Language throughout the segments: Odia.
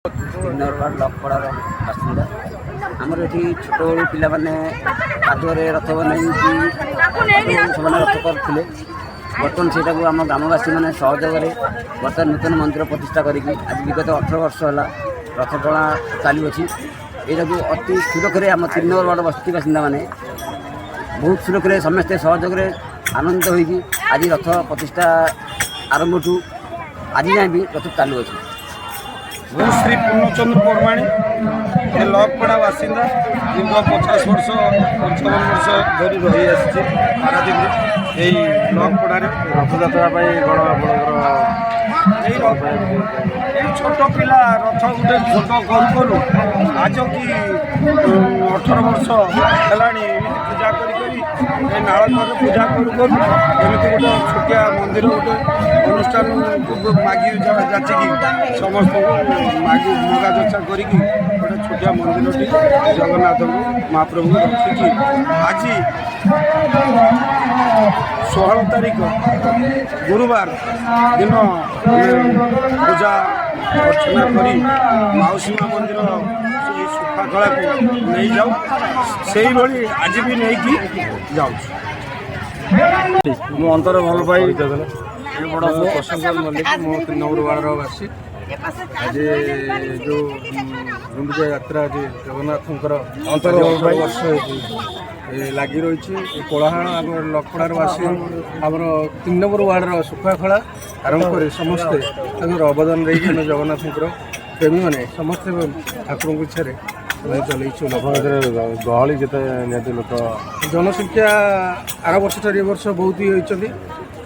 3 ନମ୍ବର ୱାର୍ଡ଼ ଲକପଡ଼ାର ବାସିନ୍ଦା। ଆମର ଏଠି ଛୋଟବେଳୁ ପିଲାମାନେ କାଦୁଅରେ ରଥ ବନେଇକି ସେମାନେ ରଥ କରୁଥିଲେ। ବର୍ତ୍ତମାନ ସେଇଟାକୁ ଆମ ଗ୍ରାମବାସୀମାନେ ସହଯୋଗରେ ବର୍ତ୍ତମାନ ନୂତନ ମନ୍ଦିର ପ୍ରତିଷ୍ଠା କରିକି ଆଜି ବିଗତ 18 ବର୍ଷ ହେଲା ରଥ ଟଣା ଚାଲୁଅଛି। ଏଇଟାକୁ ଅତି ସୁରକ୍ଷରେ ଆମ 3 ନମ୍ବର ୱାର୍ଡ଼ ବସ୍ତି ବାସିନ୍ଦାମାନେ ବହୁତ ସୁରକ୍ଷରେ ସମସ୍ତେ ସହଯୋଗରେ ଆନନ୍ଦିତ ହୋଇକି ଆଜି ରଥ ପ୍ରତିଷ୍ଠା ଆରମ୍ଭଠୁ ଆଜି ଯାଏଁ ବି ରଥ ଚାଲୁଅଛି। ମୁଁ ଶ୍ରୀ ପୂର୍ଣ୍ଣଚନ୍ଦ୍ର ପରମାଣି, ଏ ଲକପଡ଼ା ବାସିନ୍ଦା। ଦୀର୍ଘ 50 ବର୍ଷ, 55 ବର୍ଷ ଧରି ରହିଆସିଛି ପାରାଦୀପରେ ଏଇ ଲକପଡ଼ାରେ। ରଥଯାତ୍ରା ପାଇଁ କ'ଣ ଆପଣଙ୍କର? ଏଇ ଛୋଟ ପିଲା ରଥ ଗୋଟେ ଛୋଟ କରୁ କରୁ ଆଜକି 18 ବର୍ଷ ହେଲାଣି। ଏମିତି ପୂଜା କରି କରି, ଏ ନାଳକରେ ପୂଜା କରୁ କରୁ ଏମିତି ଗୋଟେ ଛୋଟିଆ ମନ୍ଦିର, ଗୋଟେ ଅନୁଷ୍ଠାନକୁ ମାଗି ଯାଚିକି, ସମସ୍ତଙ୍କୁ ମାଗି ମଗା ଯଚା କରିକି ଗୋଟେ ଛୋଟିଆ ମନ୍ଦିରଟି ଜଗନ୍ନାଥଙ୍କୁ, ମହାପ୍ରଭୁଙ୍କୁ ରଖିକି ଆଜି 16 ତାରିଖ ଗୁରୁବାର ଦିନ ଆମେ ପୂଜା ଅର୍ଚ୍ଚନା କରି ମାଉସୀ ମା ମନ୍ଦିର ସେଇ ଶୁଖାଖଳାକୁ ନେଇଯାଉ। ସେଇଭଳି ଆଜି ବି ନେଇକି ଯାଉଛୁ। ମୁଁ ଅନ୍ତର ଭଲ ପାଇ ବଡ଼ ପ୍ରସନ୍ନ ମଲ୍ଲିକ। ମୁଁ 3 ନମ୍ବର ୱାର୍ଡ଼ର ବାସୀ। ଆଜି ଯେଉଁ ଗୁଣ୍ଡିଚା ଯାତ୍ରା, ଆଜି ଜଗନ୍ନାଥଙ୍କର ଅନ୍ତର ଆଜି ଭଲ 18 ପାଇ ବର୍ଷ ହେଇଛି ଏ ଲାଗି ରହିଛି ଏ କୋଳାହଳ। ଆମର ଲକପଡ଼ାର ବାସୀ, ଆମର 3 ନମ୍ବର ୱାର୍ଡ଼ର ଶୁଖୁଆଖଳା ଆରମ୍ଭ କରି ସମସ୍ତେ ତାଙ୍କର ଅବଦାନ ଦେଇକି ଆମେ ଜଗନ୍ନାଥଙ୍କର ପ୍ରେମୀମାନେ ସମସ୍ତେ ଠାକୁରଙ୍କ ଇଚ୍ଛାରେ ଆମେ ଚଲେଇଛୁ। ଆପଣଙ୍କ ଏଥିରେ ଗହଳି କେତେ ନିହାତି ଲୋକ? ଜନସଂଖ୍ୟା ଆର ବର୍ଷ ଠାରୁ ଏ ବର୍ଷ ବହୁତ ଇଏ ହୋଇଛନ୍ତି।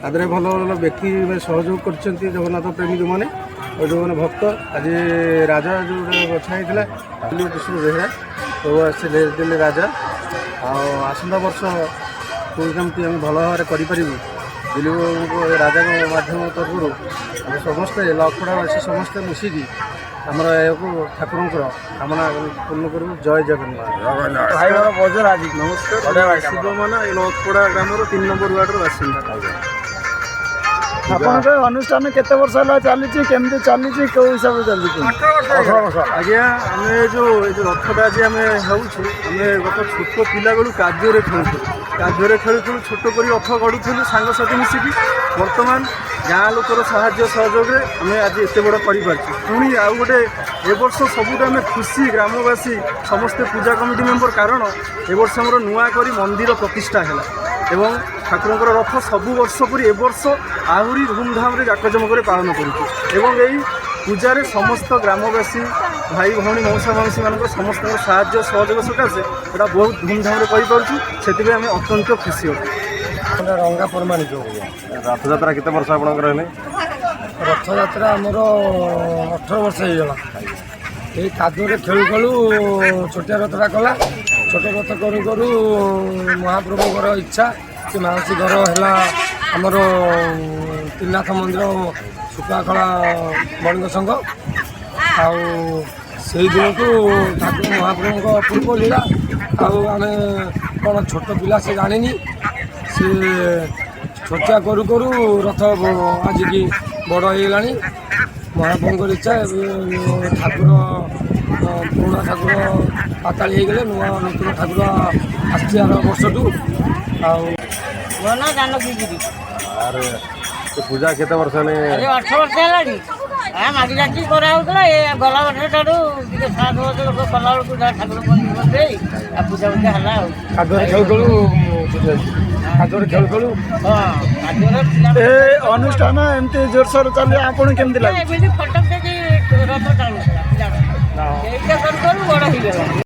ତା ଦେହରେ ଭଲ ଭଲ ବ୍ୟକ୍ତି ସହଯୋଗ କରିଛନ୍ତି, ଜଗନ୍ନାଥ ପ୍ରେମୀ ଯେଉଁମାନେ ଆଉ ଯେଉଁମାନେ ଭକ୍ତ। ଆଜି ରାଜା ଯେଉଁଟା ବଛା ହେଇଥିଲା, ଦିଲ୍ଲୀପ କିଶୋର ବେହେରା ସବୁ ଆସିଲେ ଦେଲେ ରାଜା। ଆଉ ଆସନ୍ତା ବର୍ଷ ପୁଣି କେମିତି ଆମେ ଭଲ ଭାବରେ କରିପାରିବୁ, ଦିଲ୍ଲୀପଙ୍କ ରାଜାଙ୍କ ମାଧ୍ୟମ ତରଫରୁ ଆମେ ସମସ୍ତେ ଲକପଡ଼ାବାସୀ ସମସ୍ତେ ମିଶିକି ଆମର ଏହାକୁ ଠାକୁରଙ୍କର କାମନା ପୂର୍ଣ୍ଣ କରିବୁ। ଜୟ ଜଗନ୍ନାଥ। ଭାଇ ମୋର ବଜାର ଆଜି। ନମସ୍କାର, ଶିବମନା, ଏ ଲକପଡ଼ା ଗ୍ରାମର 3 ନମ୍ବର ୱାର୍ଡ଼ର ବାସିନ୍ଦା। ଆପଣଙ୍କ ଅନୁଷ୍ଠାନ କେତେ ବର୍ଷ ହେଲା ଚାଲିଛି? କେମିତି ଚାଲିଛି? କେଉଁ ହିସାବରେ ଚାଲିଛି? 18 ବର୍ଷ। ଆଜ୍ଞା, ଆମେ ଏ ଯେଉଁ ରଥଟା ଆଜି ଆମେ ହେଉଛୁ, ଆମେ ଗତ ଛୋଟ ପିଲାବେଳୁ କାଦୁଅରେ ଖେଳୁଥିଲୁ। କାଦୁଅରେ ଖେଳୁଥିଲୁ, ଛୋଟ କରି ରଥ ଗଢ଼ୁଥିଲୁ ସାଙ୍ଗସାଥି ମିଶିକି। ବର୍ତ୍ତମାନ ଗାଁ ଲୋକର ସାହାଯ୍ୟ ସହଯୋଗରେ ଆମେ ଆଜି ଏତେ ବଡ଼ କରିପାରିଛୁ। ପୁଣି ଆଉ ଗୋଟେ ଏ ବର୍ଷ ସବୁଠୁ ଆମେ ଖୁସି ଗ୍ରାମବାସୀ ସମସ୍ତେ, ପୂଜା କମିଟି ମେମ୍ବର, କାରଣ ଏ ବର୍ଷ ଆମର ନୂଆ କରି ମନ୍ଦିର ପ୍ରତିଷ୍ଠା ହେଲା ଏବଂ ଠାକୁରଙ୍କର ରଥ ସବୁ ବର୍ଷ ପରି ଏ ବର୍ଷ ଆହୁରି ଧୁମଧାମରେ ଜାକଜମକରେ ପାଳନ କରୁଛୁ। ଏବଂ ଏଇ ପୂଜାରେ ସମସ୍ତ ଗ୍ରାମବାସୀ, ଭାଇ ଭଉଣୀ, ମଉସା ମାଉସୀମାନଙ୍କର ସମସ୍ତଙ୍କର ସାହାଯ୍ୟ ସହଯୋଗ ସକାଶେ ଏଇଟା ବହୁତ ଧୁମଧାମରେ କରିପାରୁଛୁ। ସେଥିପାଇଁ ଆମେ ଅତ୍ୟନ୍ତ ଖୁସି ଅଛୁ। ରଙ୍ଗା ପରମାଣିକ। ରଥଯାତ୍ରା କେତେ ବର୍ଷ ଆପଣଙ୍କର ହେଲେ? ରଥଯାତ୍ରା ଆମର 18 ବର୍ଷ ହେଇଗଲା। ଏଇ କାଦୁଅରେ ଖେଳୁ ଖେଳୁ ଛୋଟିଆ ରଥଟା କଲା। ଛୋଟ ରଥ କରୁ କରୁ ମହାପ୍ରଭୁଙ୍କର ଇଚ୍ଛା, ସେ ମାଉସୀ ଘର ହେଲା ଆମର ତ୍ରିନାଥ ମନ୍ଦିର, ଶୁଖୁଆଖଳା ବଣିକ ସଂଘ। ଆଉ ସେଇ ଦିନଠୁ ଠାକୁର ମହାପ୍ରଭୁଙ୍କ ଅପୂର୍ବ ଲୀଳା। ଆଉ ଆମେ କ'ଣ ଛୋଟ ପିଲା, ସେ ଜାଣିନି। ସେ ଛୋଟିଆ କରୁ କରୁ ରଥ ଆଜିକି ବଡ଼ ହେଇଗଲାଣି। ମହାପ୍ରଭୁଙ୍କର ଇଚ୍ଛା, ଏବେ ଠାକୁର ପୁରୁଣା ଠାକୁର ପାତାଳି ହେଇଗଲେ, ନୂଆ ନୂତନ ଠାକୁର ଆସିଛି ଆର ବର୍ଷଠୁ ଆଉ। ମୋ ନାଁ ଜାନକୀ ଗିରି। ଆରେ, ଏ ପୂଜା କେତେ ବର୍ଷ ହେଲେ? ଆରେ, 18 ବର୍ଷ ହେଲାଣି। ମାଗି ଯାଚି କରାହେଉଥିଲା। ଏ ଗଲା ବର୍ଷ ଠାରୁ ଟିକେ 7 ବର୍ଷ ଲୋକ କଲା ବେଳକୁ ଯାହା ଠାକୁର ମନ୍ଦିର ଦେଇ ଆଉ ପୂଜା ପୂଜା ହେଲା ଆଉ। କାଦୁଅରେ ଖେଳୁ ଖେଳୁ, କାଦୁଅରେ ଖେଳୁ ଖେଳୁ। ହଁ, କାଦୁଅରେ ପିଲା। ଏ ଅନୁଷ୍ଠାନ ଏମିତି ଜୋରସୋର ଚାଲିବ, ଆପଣ କେମିତି ଲାଗୁଛି? ଏମିତି ଫଟୋ ଦେଇକି ରଥ ଟାଣୁଥିଲା ପିଲାମାନେ। ସେଇଟା କରୁ କରୁ ବଡ଼ ହେଇଗଲା।